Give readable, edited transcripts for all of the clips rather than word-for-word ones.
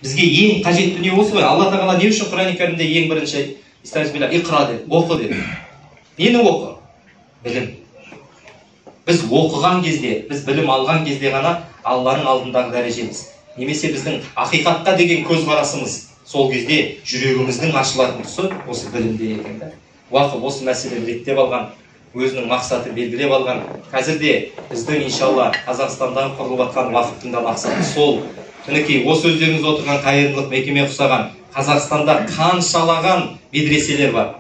Бізге ең қажет дүние осы ғой. Алла тағала не үшін Құран Кәрімде ең бірінші иқра деді, оқы деді. Нені оқы? Білім. Біз оқыған кезде, біз білім алған кезде ғана Алланың алдындағы дәрежеміз, немесе біздің ақиқатқа деген көзқарасымыз, сол кезде жүрегіміздің ашылатын тұсы осы білімде екен да. Уақыт осы мәселені реттеп алған, өзінің мақсатын белгілеп алған. Қазір де біздің иншалла Қазақстандағы құрылып жатқан уақыттың да мақсаты сол. Мінекей осы өздеріңіз отырған қайырымдылық мекеме ұқсаған Қазақстанда қаншалаған медреселер бар.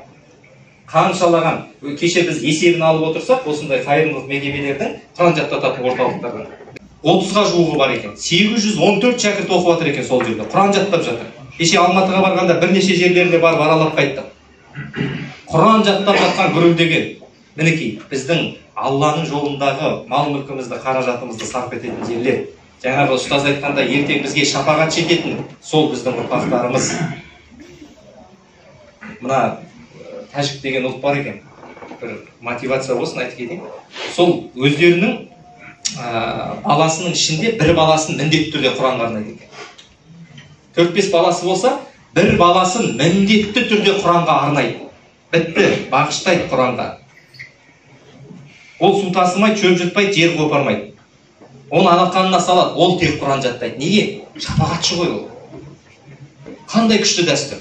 Қаншалаған. Кеше біз есебін алып отырсақ, осындай қайырымдылық мекемелердің Құран жаттататын орталықтардың 30-ға жуығы бар екен. 814 шәкірт оқып жатыр екен сол жерде. Құран жаттап жатыр. Кеше Алматыға барғанда бірнеше жерлеріне барып аралап қайттық. Құран жаттап жатқан гүрілдеген. Мінекей біздің Алланың жолындағы мал мүлкімізді, қаражатымызды сарп ететін жерлер. Жаңағы ұстаз айтқанда, ертең бізге шапағат жететін сол біздің ұрпақтарымыз. Мына тәжік деген ұлт бар екен. Бір мотивация болсын айтып кетейін. Сол өздерінің баласының ішінде бір баласын міндетті түрде Құранға арнайды екен. 4-5 баласы болса, бір баласын міндетті түрде Құранға арнайды. Бітті, бағыштайды Құранға. Ол су тасымайды, шөп жұтпайды, жер қопармайды. Оны алақанына салады, ол тек Құран жаттайды. Неге? Шапағатшы ғой ол. Қандай күшті дәстүр.